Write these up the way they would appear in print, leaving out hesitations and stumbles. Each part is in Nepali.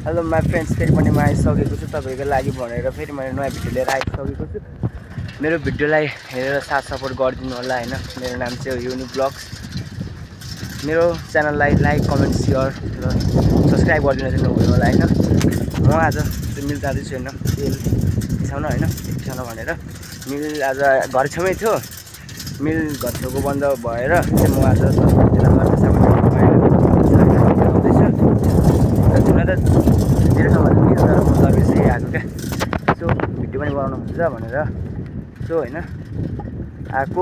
हेलो माई फ्रेन्ड्स, फेरि पनि म आइसकेको छु तपाईँको लागि भनेर फेरि मैले नयाँ भिडियो लिएर आइसकेको छु। मेरो भिडियोलाई हेरेर साथ सपोर्ट गरिदिनु होला होइन। मेरो नाम चाहिँ हो युनिक ब्लग्स। मेरो च्यानललाई लाइक कमेन्ट सेयर र सब्सक्राइब गरिदिनु नहुनु होला होइन। म आज मिल जाँदैछु होइन, तेल पिसाउन होइन, पिसाउन भनेर। मिल आज घर छेउमै थियो, मिल घर छेउको बन्द भएर चाहिँ म आज धेरै ठाउँमा सर्भिस आएको क्या। सो भिडियो पनि बनाउनु हुन्छ भनेर सो होइन आएको।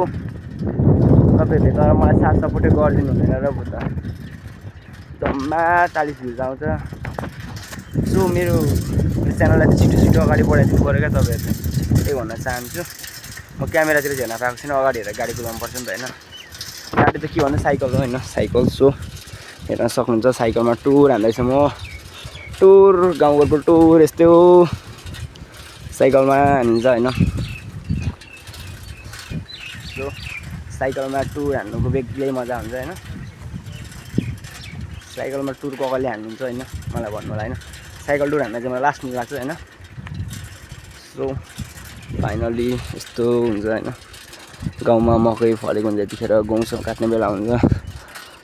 तपाईँहरूले तर मलाई साथ सपोर्टै गरिदिनु हुँदैन र त जम्मा 40 भ्युज आउँछ। सो मेरो च्यानललाई चाहिँ छिटो छिटो अगाडि बढाइदिनु पऱ्यो क्या तपाईँहरूले, त्यही भन्न चाहन्छु। म क्यामेरातिर हेर्न पाएको छैन, अगाडि हेरेर गाडी कुदाउनु पर्छ नि त होइन। गाडी त के भन्नु, साइकल हो होइन, साइकल। सो हेर्न सक्नुहुन्छ, साइकलमा टुर हान्दैछ म, टुर गाउँघरको टुर यस्तै हो, साइकलमा हानिन्छ होइन। सो साइकलमा टुर हान्नुको बेग्लै मजा हुन्छ होइन। साइकलमा टुर कसले हान्नुहुन्छ होइन, मलाई भन्नु होला होइन। साइकल टुर हान्न चाहिँ मलाई लास्ट मन लाग्छ होइन। सो फाइनली यस्तो हुन्छ होइन, गाउँमा मकै फलेको हुन्छ, यतिखेर गहुँ काट्ने बेला हुन्छ।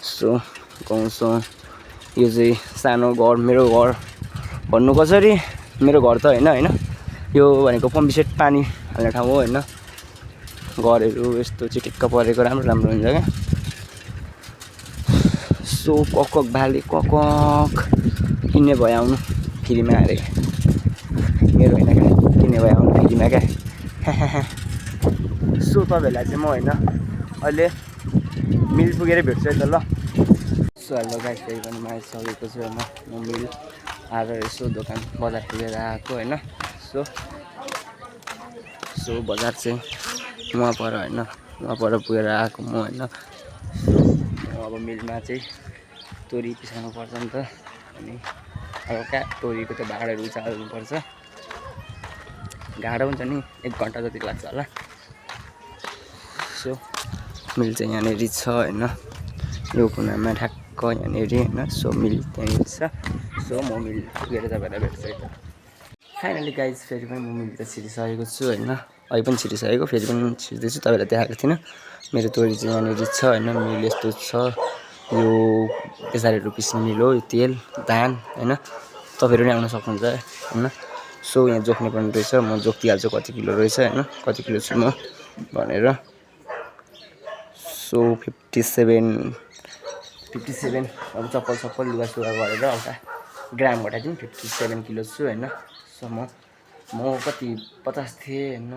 सो गहुँ यो चाहिँ सानो घर, मेरो घर भन्नु कसरी, मेरो घर त होइन यो भनेको पम्पी सेट पानी हाल्ने ठाउँ हो होइन। घरहरू यस्तो चिटिक्क परेको राम्रो राम्रो हुन्छ क्या। सो कक भाले कक किन्ने भयो आउनु फ्रीमा अरे, मेरो होइन क्या, किन्ने भयो आउनु फ्रीमा क्या। सो तपाईँहरूलाई चाहिँ म होइन अहिले मिल पुगेर भेट्छु है त ल। सो हेलो गाइस, फेरि पनि म आइसकेको छु होइन। म मिल आज यसो दोकान बजार पुगेर आएको होइन। सो बजार चाहिँ वहाँ पर होइन, वहाँ पर पुगेर आएको म होइन। सो म अब मिलमा चाहिँ तोरी पिसाउनु पर्छ नि त, अनि अब क्या तोरीको त्यो भाँडाहरू उचाल्नुपर्छ। गाह्रो हुन्छ नि, 1 घन्टा जति लाग्छ होला। सो मिल चाहिँ यहाँनिर छ होइन, यो कुनामा ठ्याक्क यहाँनिर होइन। सो मिल त्यहाँनिर छ। सो म मिल पुगेर तपाईँलाई भेट्छु है त। फाइनली गाइज, फेरि पनि म मिल त छिरिसकेको छु होइन, अहिले पनि छिरिसकेको, फेरि पनि छिर्दैछु, तपाईँलाई देखाएको थिइनँ। मेरो तोरी चाहिँ यहाँनिर छ होइन। मिल यस्तो छ, यो 40 रुपियाँ मिल हो, यो तेल धान होइन। तपाईँहरू पनि आउन सक्नुहुन्छ होइन। सो यहाँ जोख्ने पनि रहेछ, म जोखिहाल्छु कति किलो रहेछ होइन, कति किलो छु म भनेर। सो 57 अब चप्पल लुगासुगा गरेर हल्का ग्राम घटाइदिउँ, 57 किलो छु होइन। सो म कति 50 थिएँ होइन,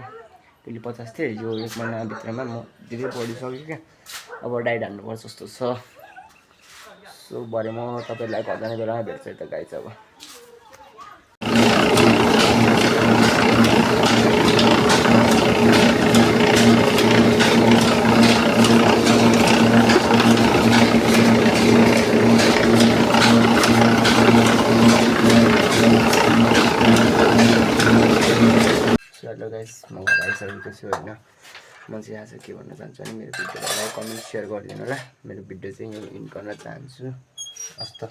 पहिले 50 थिएँ, यो 1 महिनाभित्रमा म धेरै बढिसकेँ क्या। अब डाइट हान्नुपर्छ जस्तो छ। सो भरे म तपाईँहरूलाई घर जाने बेलामा भेट्छु है त गाइस। अब हेलो गाइस, म घर आइसकेको छु होइन। म चाहिँ आज के भन्न चाहन्छु भने मेरो भिडियोलाई लाइक कमेन्ट सेयर गरिदिनु होला। मेरो भिडियो चाहिँ यहीँ इन्ड गर्न चाहन्छु। हस् त।